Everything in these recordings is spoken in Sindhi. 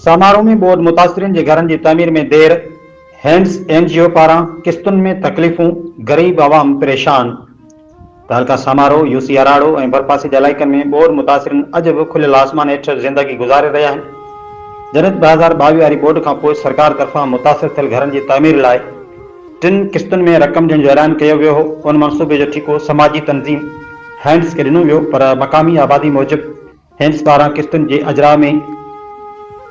سامارو ۾ ٻوڏ متاثرين جي گهرن جي تعمير ۾ دير، هينڊز اين جي او پاران قسطن ۾ تڪليفون، غريب عوام پريشان. تعلقه سامارو، يو سي اراڙو ۽ ڀرپاسي جي علائقن ۾ ٻوڏ متاثرين اڄ به کليل آسمان هيٺ زندگي گذاري رهيا آهن. جڏهن ته 2022 واري ٻوڏ کانپوء سرڪار طرفان متاثر ٿيل گهرن جي تعمير لاء ٽن قسطن ۾ رقم ڏيڻ جو اعلان ڪيو ويو هو، ان منصوبي جو ٺيڪو سماجي تنظيم هينڊز کي ڏنو ويو پر مقامي آبادي موجب هينڊز پاران قسطن جي اجراء ۾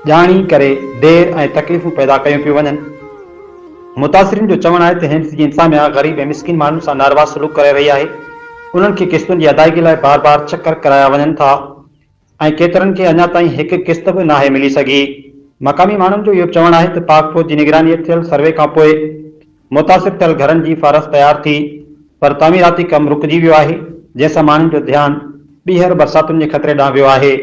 ڄاڻي ڪري دير ۽ تڪليفون پيدا ڪيون پيون وڃن. متاثرين جو چوڻ آهي ته هينڊز جي انتظاميا غريب ۽ مسڪين ماڻهن سان ناروا سلوڪ ڪري رهي آهي، انهن کي قسطن جي ادائگي لاء بار بار چڪر ڪرايا وڃن ٿا ۽ ڪيترن کي اڃا تائين هڪ قسط به ناهي ملي سگهي. مقامي ماڻهن جو اهو به چوڻ آهي ته پاڪ فوج جي نگراني هيٺ ٿيل سروي کانپوء متاثر ٿيل گهرن جي فهرست تيار ٿي پر تعميراتي ڪم رڪجي ويو آهي، جنهن سان ماڻهن جو ڌيان ٻيهر برساتن جي خطري ڏانهن ويو آهي.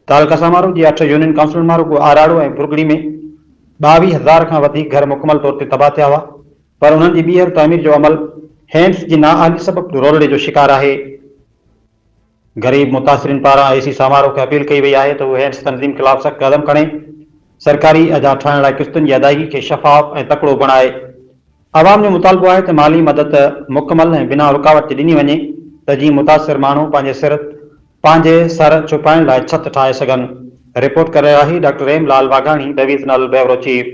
تعلقه سامارو جي اٺ يونين ڪائونسلن مان رڳو آراڙو ۽ ڀرڳڙي ۾ 22 هزار کان وڌيڪ گهر مڪمل طور تي تباهه ٿيا هئا پر انهن جي ٻيهر تعمير جو عمل هينڊز جي نااهلي سبب رولڙي جو شڪار آهي. غريب متاثرين پاران اي سي سامارو کي اپيل ڪئي وئي آهي ته هو هينڊز تنظيم خلاف سخت قدم کڻي سرڪاري اجها ٺاهڻ لاء قسطن جي ادائيگي کي شفاف ۽ تڪڙو بڻائي. عوام جو مطالبو آهي ته مالي مدد مڪمل ۽ بنا رڪاوٽ جي ڏني وڃي ته جيئن متاثر ماڻهو پنهنجي سر پنهنجي سر ڇپائڻ لاء ڇت ٺاهي سگهن. رپورٽ ڪري رهيو آهي doctor M Lal Waghani, divisional bureau chief.